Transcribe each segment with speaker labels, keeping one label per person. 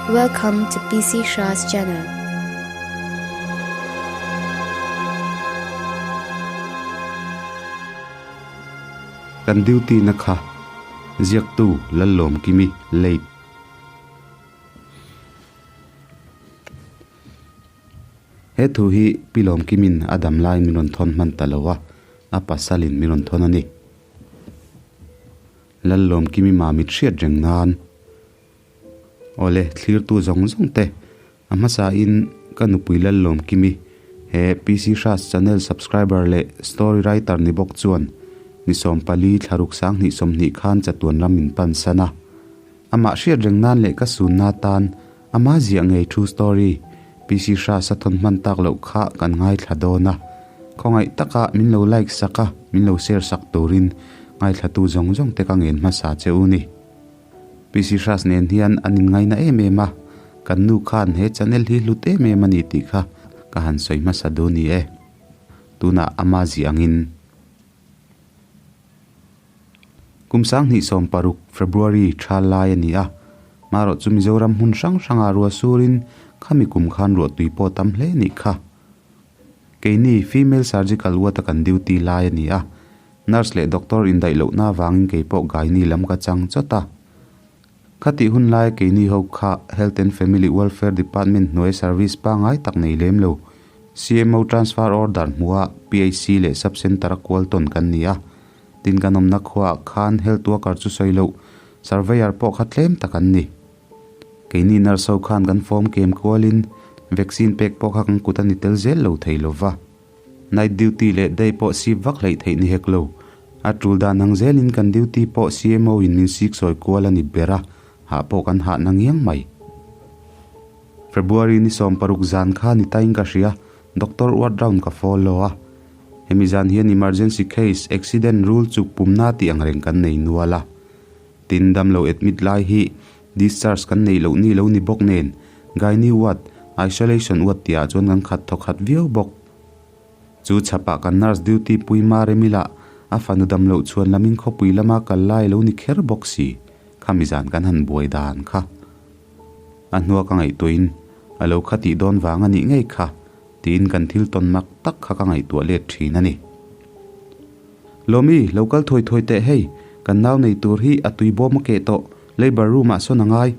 Speaker 1: Welcome to PC Shah's channel.
Speaker 2: Kan duty na kha ziaktu Lallawmkimi late. He thu hi Pi Lawmkimin a dam laiin min rawn thawn hman ta lo a, a pasalin min rawn thawn a ni. Lallawmkimi mamit hriat reng nan Awle, thlirtu zawng zawng te, a hmasain ka nupui Lallawmkimi he PC Hras channel subscriber leh story writer ni bawk chuan ni 14 thlaruk 2020 khan chatuan ram min pan san a. Amah hriat reng nan leh ka sunna tan ama ziah ngei true story PC Hras a thawn hman tak loh kha kan ngaithla dawn a. Khawngaih taka min lo like sak a, min lo share sak turin ngaithlatu zawng zawng te ka ngen hmasa che u ni. PC Hras nen hian an inngaina em em a, kan nu khan he channel hi hlut em em a ni tih kha ka han sawi hmasa duh ni e. Tunah ama ziah angin. Kum 2016 February tha lai a ni a, marawh chu Mizoram hmun hrang hrangah ruah surin khami kum khan ruahtui pawh tam hle nih kha. Keini female surgical ward a kan duty lai a ni a, nurse leh doctor indaih lohna avangin keipawh gynae lam ka chang chawt a. Khatih hun lai keini ho kha Health and Family Welfare Department hnuai service pangngai tak nei lem lo, CMO transfer order hmuha PHC leh Sub Centre a kual tawn kan ni a. Tin kan awmna khuaah khan health worker chu sawi loh, surveyor pawh kha tlem tak an ni. Keini nurse ho khan kan form kem kualin vaccine pek pawh kha kan kut a ni tel zel lo thei lo va. Night duty leh day pawh sip vak hleih theih ni hek lo. A tul dan ang zelin kan duty pawh CMO in min sik sawi kual a ni ber a, hah pawh kan hah na ngiang mai. February ni 16 zan kha ni tain ka hria, Doctor ward round ka follow a. Hemi zan hian emergency case, accident, rul chuk pumna tih ang reng kan nei nual a. Tin, damlo admit lai hi discharge kan neih loh ni lo ni bawk nen, gynae ward, isolation ward tihah chuan kan khat thaw khat viau bawk. Chu chhapah kan nurse duty pui ma remila a fanu damloh chhuan lamin khawpui lama kal lai lo ni kher bawk si, khami zan kan han buai dan kha. A hnua ka ngaihtuahin a lo kha tih dawn vang a nih ngei kha tiin kan thil tawn mak tak kha ka ngaihtuah let thin a ni. Lawmi, lo kal thuai thuai teh hei, kan nau nei tur hi a tui bawm a keh tawh, labour room ah sawn a ngai.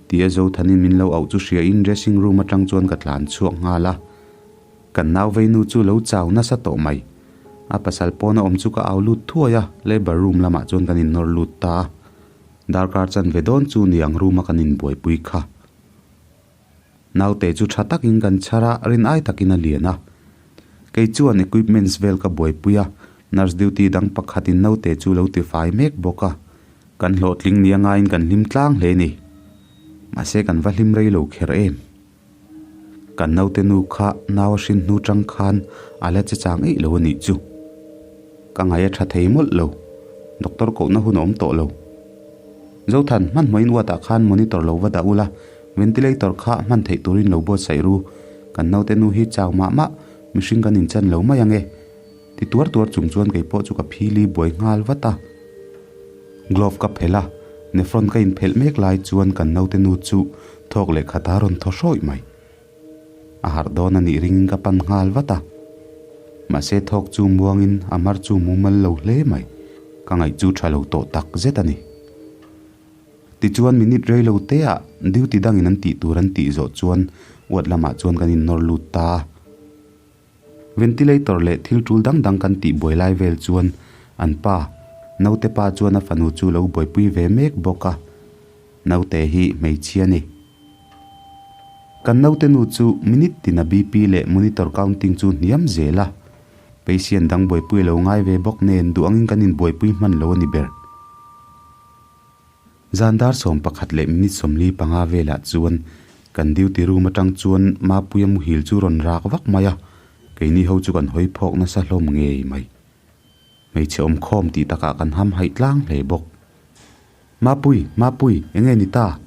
Speaker 2: Tia Zothanin min lo auh chu hriain dressing room atang chuan ka tlan chhuak nghal a. Kan nau veinu chu lo chau nasa tawh mai. A pasal pawn a awm chu ka au lut thuai a, labour room lamah chuan kan innawr lut ta a. Darkar chanve dawn chu ni ang room a kan inbuaipui kha. Naute chu tha takin kan chhar a, rin ai takin a lian a. Kei chuan equipments vel ka buaipui a, nurse duty dang pakhatin naute chu lo tifai mek bawk a. Kan hlawhtling ni angaiin kan hlim tlang hle ni. Mahse kan va hlim rei lo kher em. Kan naute nu kha nau a hrin hnu tang khan a la che chang eih lo a nih chu. Ka ngaih a tha thei mawlh lo. Doctor kohna hun a awm tawh lo. Zothan, hmanhmawhin ward-ah khan monitor lo va dah ula, ventilator kha hman theih turin lo buatsaih ru. Kan naute nu hi chau mah mah, mihring kan inchan lo mai ang e. Ti tuar tuar chung chuan kei pawh chu ka phili buai nghal vat a. Glove ka phelh a, nephron ka inphelh mek lai chuan kan naute nu chu thawk leh khat a rawn thaw hrawih mai. A harh dawn a nih ringin ka pan nghal vat a. Mahse thawk chu muangin a mar chu mumal lo hle mai. Ka ngaih chu tha lo tawh tak zet a ni. Tichuan minute rei lo te ah duty dangin an tih tur an tih zawh chuan ward lamah chuan kan innawr lut ta a. Ventilator leh thil tul dang dang kan tih buai lai vel chuan an pa, naute pa chuan a fanu chu lo buaipui ve mek bawk a. Naute hi hmeichhia a ni. Kan naute nu chu minute tina BP leh monitor counting chu hniam zel a. Patient dang buaipui a lo ngai ve bawk nen duh angin kan inbuaipui hman lo a ni ber. Zan dar 11 leh minute 45 velah chuan kan duty room atang chuan Mapuia muhil chu rawn rak vak mai a, keini ho chu kan hawi phawk nasa hlawm ngei mai. Hmeichhe awmkhawm tih takah kan ham haih tlang hle bawk. Mapui, Mapui, enge ni ta?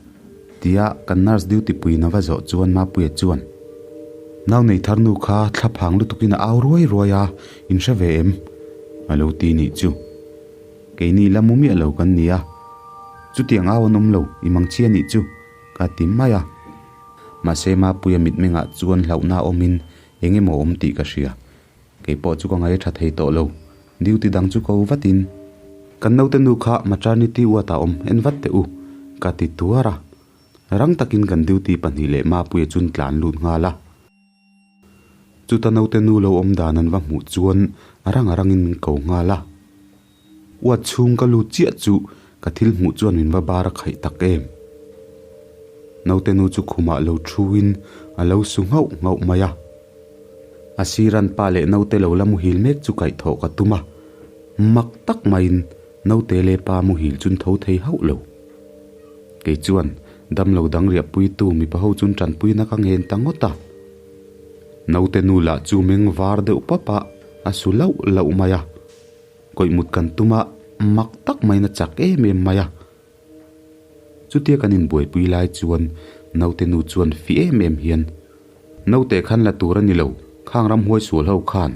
Speaker 2: tia kan nurse duty puiin a va zawh chuan Mapuia chuan, Nau nei thar nu kha thla phang lutukin a au ruai ruai a, in hre ve em? a lo ti nih chu. Keini la mu miah lo kan ni a, chutiang au an awm lo, i mang chhia nih chu, Ka ti mai a. Mahse Mapuia mitmengah chuan hlauhna awmin eng emaw awm tih ka hria. Kei pawh chu ka ngaih a tha thei tawh lo. Duty dang chu ko vatin, Kan naute nu kha maternity ward ah awm en vat teh u, ka ti tuar a. Rang takin kan duty pahnih leh Mapuia chun tlan lut nghal a. Chuta naute nu lo awm dan an va hmuh chuan a rang a rangin min ko nghal a. Uat chhung ka lut chiah chu ka thil hmuh chuan min va bar a khaih tak em. Naute nu chu khumah lo thuin a lo su nghauh nghauh mai a. A siran pa leh naute lo la muhil mek chu kaihthawh ka tum a. Mak tak maiin naute leh pa muhil chun tho thei hauh lo. Kei chuan damlo dang riahpuitu mipa ho chun tanpuina ka ngen ta ngawt a. Naute nu lah chu meng var deuh pap a, a su lauh lauh mai a. Kawih mut kan tum a, mak tak maiin a chak em em mai a. Chutia kan inbuaipui lai chuan naute nu chuan fi em em hian, Naute khan la tur a ni lo, khang ramhuai sual ho khan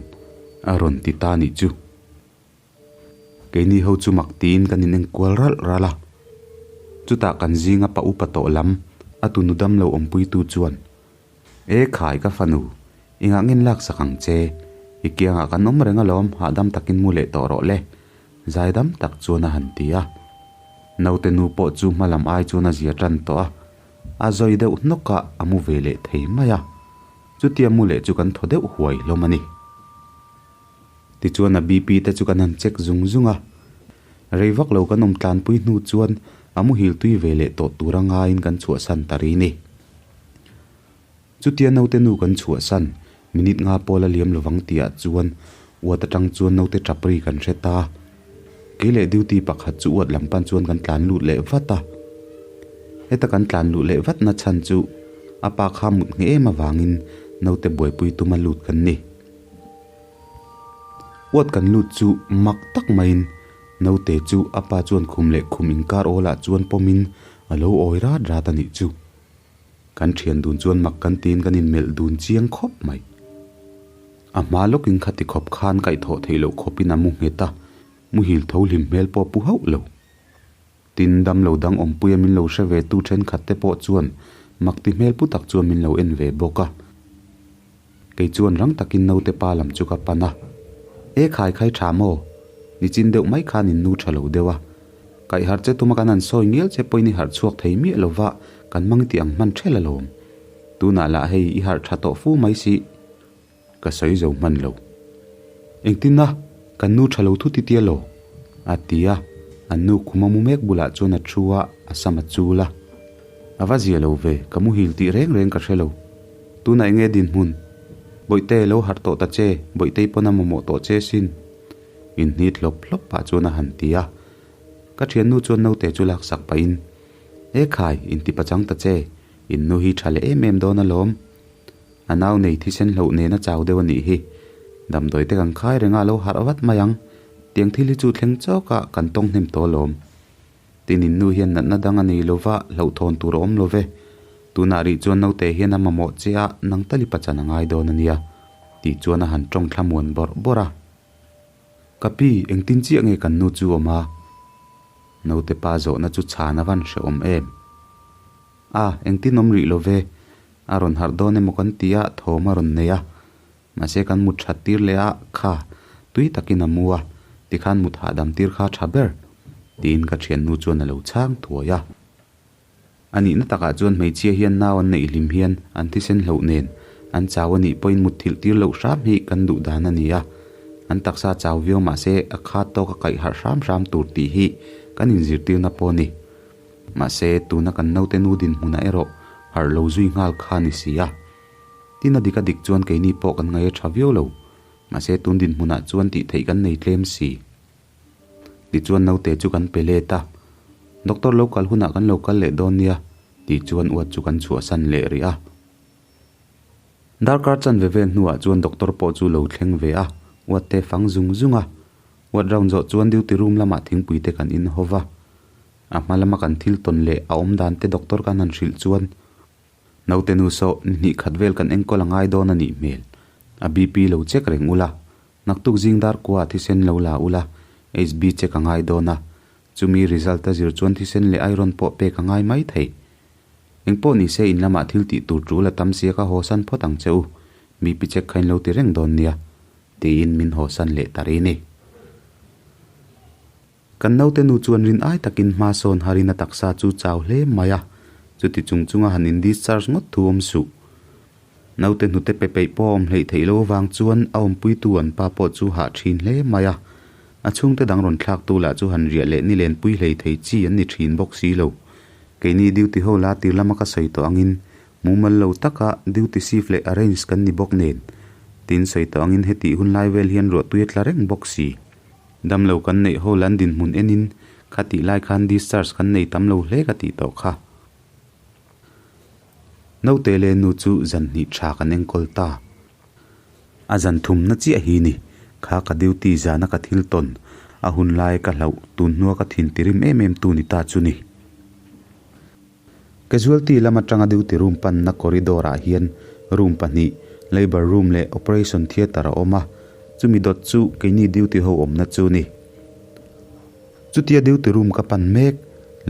Speaker 2: a rawn ti ta nih chu. Keini ho chu mak tiin kan inenkual ralh ralh a. Chutah kan zinga pa upa tawh lam a tunu damlo awmpuitu chuan, E khai ka fanu, i ngah ngen laksak ang che, i kiangah kan awm reng alawm hahdam takin mu leh tawh rawh le, zaidam tak chuan a han ti a. Naute nu pawh chu hma lam ai chuan a zia tan tawh a, a zawi deuh hnawk a, a mu ve leh thei mai a. Chutia mu leh chu kan thaw deuh huai hlawm a ni. Tichuan a BP te chu kan han check zung zung a, rei vak lo kan awm tlanpui hnu chuan a muhil tui ve leh tawh tur a ngaiin kan chhuahsan ta ri ni. Chutia naute nu kan chhuahsan, minute nga pawl a liam lovang tihah chuan uat atang chuan naute tap ri kan hre ta. Kei leh duty pakhat chu uat lam pan chuan kan tlan lut leh vat a. Heta kan tlan luh leh vatna chhan chu a pa kha mut ngheh em avangin naute buaipui tuma lut kan ni. Uat kan lut chu mak tak maiin naute chu a pa chuan khum leh khum inkar awlah chuan pawmin a lo awi rat rat a nih chu. Kan thian dun chuan mak kan tiin kan inmelh dun chiang khawp mai. A hma lawkin khati khawp khan kaihthawh theih loh khawpin a mu nghet a, muhil tho hlim hmel pawh pu hauh lo. Tin, damlo dang awmpuia min lo hre ve tu thenkhat te pawh chuan mak ti hmel pu tak chuan min lo en ve bawk a. Kei chuan rang takin naute pa lam chu ka pan a, E khai khai tha maw? Nichin deuh mai khan in nu tha lo deuh a. Kaih harh che tuma kan han sawi ngial che pawhin i harh chhuak thei miah lo va, kan mang tih ang hman ṭhel alawm. Tunah lah hei i harh tha tawh fu mai si. Ka sawi zo hman lo. Engtin a? Kan nu tha lo thu ti tia law? A ti a, an nu khuma mu mek bulah chuan a thu a, a sam a chul a. A va zia lo ve, ka muhil tih reng reng ka hre lo. Tunah enge dinhmun? Bawihte, lo harh tawh ta che, Bawihtei pawn a mamawh tawh che sin. Inhnit hlawp hlawp pah chuan a han ti a. Ka thiannu chuan naute chu laksak pahin, E khai, inti pachang ta che, in nu hi tha leh em em dawn alawm. A nau nei thisen hloh nena chau deuh a nih hi. Damdawi te kan khai reng a, a lo harh vat mai ang. Tiang thil hi chu thleng chawk a, kan tawng hnem tawh alawm. Tin in nu hian natna dang a nei lova, hlauhthawn tur a awm lo ve. Tunah rih chuan naute hian a mamawh che a, nang tali pachan a ngai dawn a nia. Tih chuan a han tawng thlamuan bawrh bawrh a. Ka pi, engtin chiah nge kan nu chu awm a? Naute pa zawhna chu chhan a van hrehawm em? A, engtin awm rih lo ve. A rawn harh dawn emaw kan ti a, thawm a rawn nei a. Mahse kan mut that tir leh a, kha, tui takin a mu a, tikhan mut hahdam tir kha tha ber, tiin ka thiannu chuan a lo chhang thuai a. A nihna takah chuan hmeichhia hian nau an neih hlim hian an thisen hloh nen an chau a nih pawhin mutthilh tir loh hram hi kan duh dan a ni a, an taksa chau viau mahse a khat tawk a kaih harh hram hram tur tih hi kan inzirtirna pawh a ni. Mahse tuna kan naute nu dinhmunah erawh harh lo zui nghal kha a ni si a. Tin a dik a dik chuan keini pawh kan ngaih a tha viau lo, mahse tun dinhmunah chuan tih theih kan nei tlem si. Tichuan naute chu kan pe let a, Doctor lo kal hunah kan lo kal leh dawn nia tih chuan uat chu kan chhuahsan leh rih a. Darkar chanve vel hnuah chuan doctor pawh chu lo thleng ve a, uat te fang zung zung a. Uat round zawh chuan duty room lamah thingpui te kan in ho va. A hma lama kan thil tawn leh a awm dan te doctor kan han hrilh chuan Naute nu saw ni hnih khat vel kan enkawl a ngai dawn a nih hmel. A BP lo check reng ula, naktuk zing dar kua thisen lo la ula, HB check a ngai dawn a, chumi result a zir chuan thisen leh iron pawh pek a ngai mai thei. Engpawh ni se in lamah thil tih tur tul a tam sia ka haw san phawt ang che u, mi pi check kha in lo ti reng dawn nia, tiin min haw san leh ta ri ni. Kan naute nu chuan rin ai takin hma sawn harin a taksa chu chau hle mai a, chuti chung chunga han in discharge ngawt thu awm suh. Naute hnute pe peih pawh a awm hleih theih lo avang chuan a awmpuitu an pa pawh chu hah thin hle mai a, a chhungte dang rawn thlaktu lah chu han riah leh nilenpui hlei thei chi an ni thin bawk si lo. Keini duty ho la tir lama ka sawi tawh angin mumal lo taka duty shift leh arrange kan ni bawk nen tin sawi tawh angin hetih hun lai vel hian ruahtui a tla reng bawk si. Damlo kan neih ho lan dinhmun enin kha tih lai khan discharge kan nei tam lo hle ka tih tawh kha. Naute leh nu chu zan hnih tha kan enkawl ta. A zan thumna chiah hi ni. Kha ka duty zana ka thil tawn, a hun lai ka hlauh tun hnua ka thin tirim em em tu ni ta chu ni. Casualty lam atanga duty room panna corridor ah hian room pahnih, labour room leh operation theatre a awm a, chumi dawt chu keini duty ho awmna chu ni. Chutia duty room ka pan mek,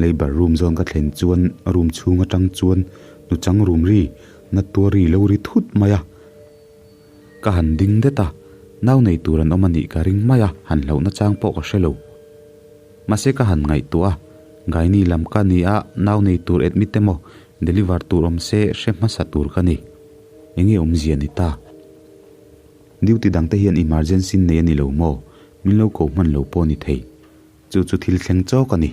Speaker 2: labour room zawn ka thlen chuan room chhung atang chuan nuchang room ri na tuar ri lo ri thut mai a. Ka han ding det a, nau nei tur an awm a nih ka ring mai a, han hlauhna chang pawh ka hre lo. Mahse ka han ngaihtuah a, Gaini lam ka ni a, nau nei tur admit emaw deliver tur awm se hre hmasa tur ka ni. Enge awmzia ni ta? Duty dangte hian emergency nei a ni lo maw? Min lo ko hman lo pawh a ni thei. Chu chu thil thleng chawk a ni.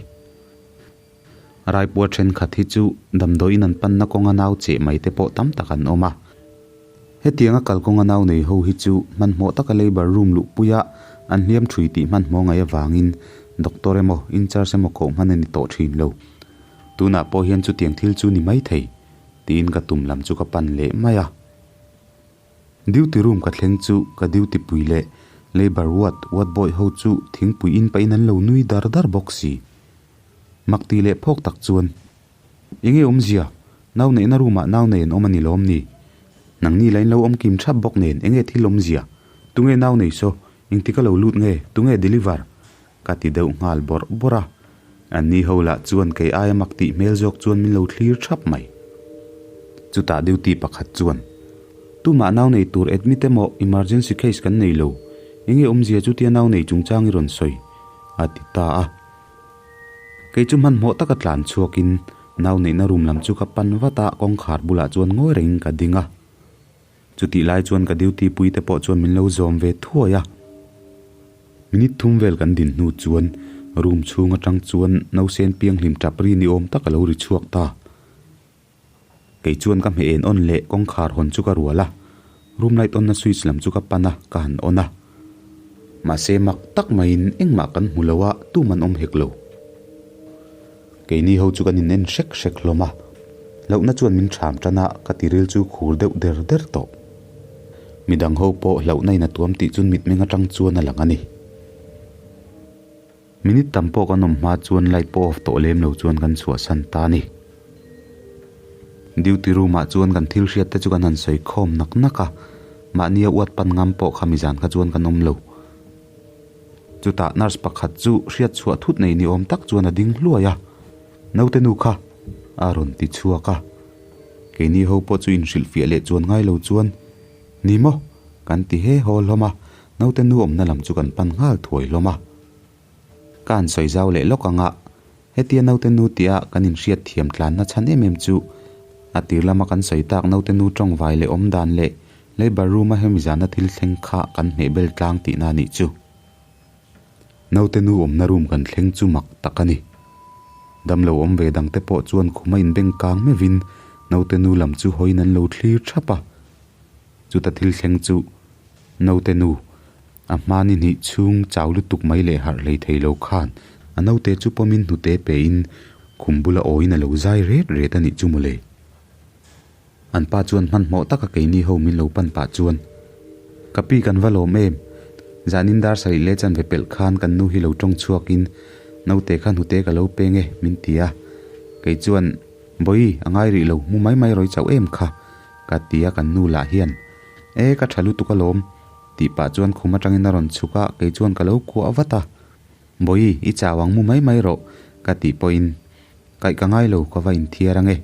Speaker 2: Raipua thenkhat hi chu damdawiin an panna kawnga nau cheh mai te pawh tam tak an awm a. Hetianga kalkawnga nau nei ho hi chu hmanhmawh taka labour room luhpuia an hliam thui tih hmanhmawh ngaih avangin doctor emaw in-charge emaw koh hman a ni tawh thin lo. Tunah pawh hian chutiang thil chu ni mai thei tiin ka tum lam chu ka pan leh mai a. Duty room ka thleng chu ka duty pui leh labour ward ward boy ho chu thingpui in pahin an lo nui dar dar bawk si. Mak tih leh phawk tak chuan, Enge awmzia? Nau neihna room ah nau nei an awm a ni lawm ni? Nangni la in lo awm kim thap bawk nen enge thil awmzia? Tunge nau nei saw? Engtik a lo lut nge? Tunge deliver? Ka ti deuh nghal bawrh bawrh a. Anni ho lah chuan kei aia mak tih hmel zawk chuan min lo thlir thap mai. Chutah duty pakhat chuan, Tumah nau nei tur admit emaw emergency case kan nei lo, enge awmzia chutia nau nei chungchang i rawn sawi? a ti ta a. Kei chu hmanhmawh taka tlan chhuakin nau neihna room lam chu ka pan vat a, kawngkhar bulah chuan ngawi rengin ka ding a. Chutih lai chuan ka duty pui te pawh chuan min lo zawm ve thuai a. Minute thum vel kan din hnu chuan room chhung atang chuan nausen pianghlim tap ri ni awm tak a lo ri chhuak ta. Kei chuan ka hmeh en on leh kawngkhar hawn chu ka rual a, room light on na switch lam chu ka pan a, ka han on a. Mahse mak tak maiin engmah kan hmu lo a, tum an awm hek lo. Keini ho chu kan in en hrek hrek hlawm a, hlauhna chuan min ṭham ṭan a, ka tiril chu khur deuh der der tawh. Midang ho pawh hlauhna in a tuam tih chu mitmeng aṭang chuan a lang a ni. Minute tam pawh kan awm hma chuan light pawh off tawh lem lo chuan kan chhuahsan ta a ni. Duty room ah chuan kan thil hriat te chu kan han sawi khawm nak nak a, mahnia uat pan ngam pawh kha mizan kha chuan kan awm lo. Chutah nurse pakhat chu hriat chhuah thut nei ni awm tak chuan a ding hluai a, Naute nu kha a rawn ti chhuak a. Keini ho pawh chu inhrilhfiah leh chuan ngai lo chuan, Ni maw? kan ti he haw hlawm a, naute nu awmna lam chu kan pan nghal thuai hlawm a. Ka han sawi zau leh lawk ang a, hetia naute nu tia kan inhriat thiam tlanna chhan em em chu a tir lama kan sawi tak naute nu tawngvai leh awm dan leh labour room a hemi zana thil thleng kha kan hmeh bel tlang tihna a nih chu. Naute nu awmna room kan thleng chu mak tak a ni. Damlo awm ve dangte pawh chuan khuma inbeng kang meuhin naute nu lam chu hawiin an lo thlir thap a. Chuta thil thleng chu naute nu a hma ni hnih chhung chau lutuk mai leh harh hlei thei lo khan a naute chu pawmin hnute pein khum bula awiin a lo zai ret ret a nih chu mawle. An pa chuan hmanhmawh taka keini ho min lo pan pah chuan, Ka pi kan va lawm em? Zanin dar sarih leh chanve pelh khan kan nu hi lo tawng chhuakin naute kha hnute ka lo peng e min ti a. Kei chuan, Bawi, a ngai rih lo, mu mai mai rawi chauh em kha? Ka ti a kan nu lah hian, E, ka tha lutuk alawm, tih pah chuan khum atangin a rawn chhuk a, kei chuan ka lo kuah vat a. Bawi, i chau ang mu mai mai rawh, ka tih pawhin, Kaih ka ngai lo, ka va inthiar ange.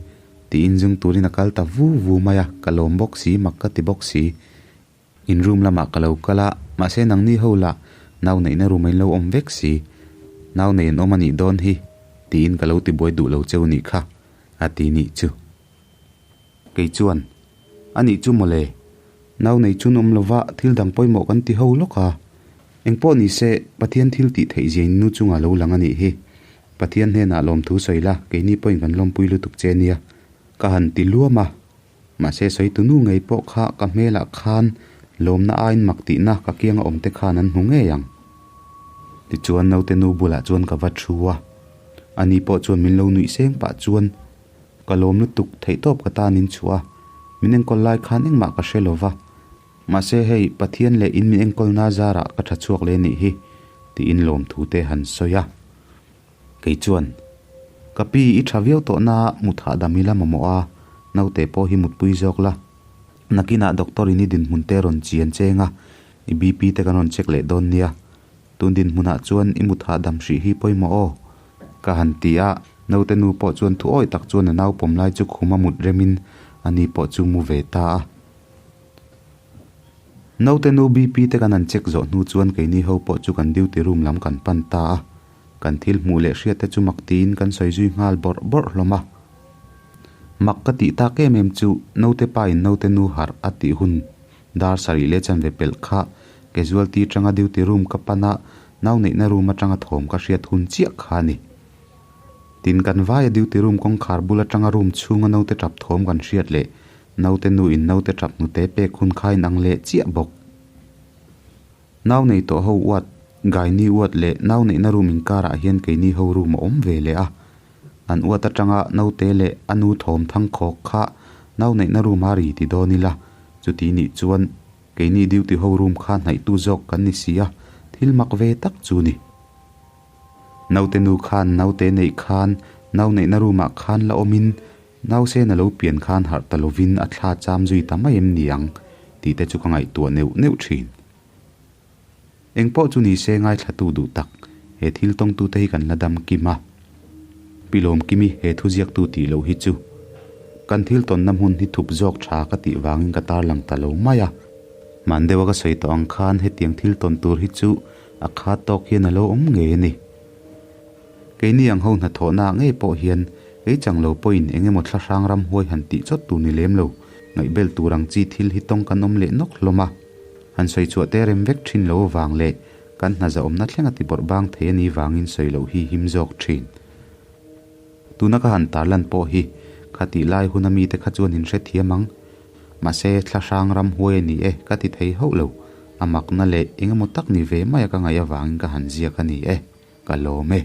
Speaker 2: Tiin zung turin a kal ta vu vu mai a, ka lawm bawk si, mak ka ti bawk si. In room lamah ka lo kal a, mahse nangni ho lah nau neihna room a in lo awm vek si. Nau nei an awm a nih dawn hi, tiin ka lo ti buai duh lo cheu nih kha, a ti nih chu. Kei chuan, A nih chu mawle, nau nei chun awm lova thil dang pawimawh kan ti ho lawk a. Engpawh ni se, Pathian thil tih theih zia in nu chunga lo lang a nih hi. Pathian hnenah lawmthu sawi la, keini pawhin kan lawmpui lutuk che nia, ka han ti luam a. Mahse sawi tu nu ngei pawh kha ka hmelah khan lawmna aiin mak tihna ka kianga awm te khan an hmu ngei ang. Tichuan naute nu bulah chuan ka va thu a, ani pawh chuan min lo nuih seng pah chuan ka lawm lutuk theihtawp ka tan in chhuah a, min enkawl lai khan engmah ka hre lova, mahse hei Pathian leh in min enkawlna zarah ka tha chhuak leh nih hi tiin lawmthu te han sawi a. Kei chuan, Ka pi, i tha viau tawh na mut hahdam ila mamawh a, naute pawh hi mutpui zawk la. Nakinah doctor in i dinhmun te rawn chian cheng a, i BP te kan rawn check leh dawn nia. Tun dinhmunah chuan i mut hahdam hrih hi pawimawh aw. Ka han ti a, naute nu pawh chuan thu awi tak chuan a nau pawm lai chu khum a mut remin ani pawh chu mu ve ta a. Naute nu BP te kan han check zawh hnu chuan keini ho pawh chu kan duty room lam kan pan ta a. Kan thil hmuh leh hriat te chu mak tiin kan sawi zui nghal bawrh bawrh hlawm a. Mak ka tih tak em em chu naute pa in naute nu harh a tih hun dar sarih leh chanve pelh kha casualty atanga duty room ka pan a, nau neihna room atanga thawm ka hriat hun chiah kha a ni. Tin kan vaia duty room kawngkhar bul atanga room chhunga naute tap thawm kan hriat leh naute nu in naute tap hnute pek hun kha inang leh chiah bawk. Nau nei tawh ho uat, Gaini uat leh nau neihna room inkarah hian keini ho room a awm ve leh a. An uat atanga naute leh a nu thawm thang khawk kha nau neihna room a ri ti dawn ila, chuti nih chuan keini duty ho room kha hnaihtu zawk kan ni si a, thil mak ve tak chu ni. Naute nu khan naute neih khan nau neihna room ah khan la awmin Nausen a lo pian khan harh ta lovin a thla cham zui ta mai em ni ang tih te chu ka ngaihtuah neuh neuh thin. Eng pawh chu ni se ngaithlatu duh tak, he thil tawngtute hi kan la dam kim a. Pi Lawmkimi he thu ziaktu tih loh hi chu kan thil tawnna hmun hi thup zawk tha ka tih vangin ka tarlang ta lo mai a. Hman deuha ka sawi tawh ang khan hetiang thil tawn tur hi chu a khat tawk hian a lo awm ngei a ni. Keini ang ho hnathawhna ngei pawh hian kei chang lo pawhin eng emaw thla hrang ram huai han tih chawt tur ni lem lo, ngaihbel tur ang chi thil hi tawng kan awm leh nawk hlawm a. Han sawi chhuah te rem vek thin lo avang leh kan hna zahawmna thleng a ti bawrh bang thei a ni vangin sawi loh hi him zawk thin. Tuna ka han tarlan pawh hi khatih lai huna mite kha chuan in hrethiam ang. Mahse thla hrang ram huai a ni e ka ti thei hauh lo, a makna leh eng emaw tak ni ve maia ka ngaih avangin ka han ziak a ni e. Ka lawm e.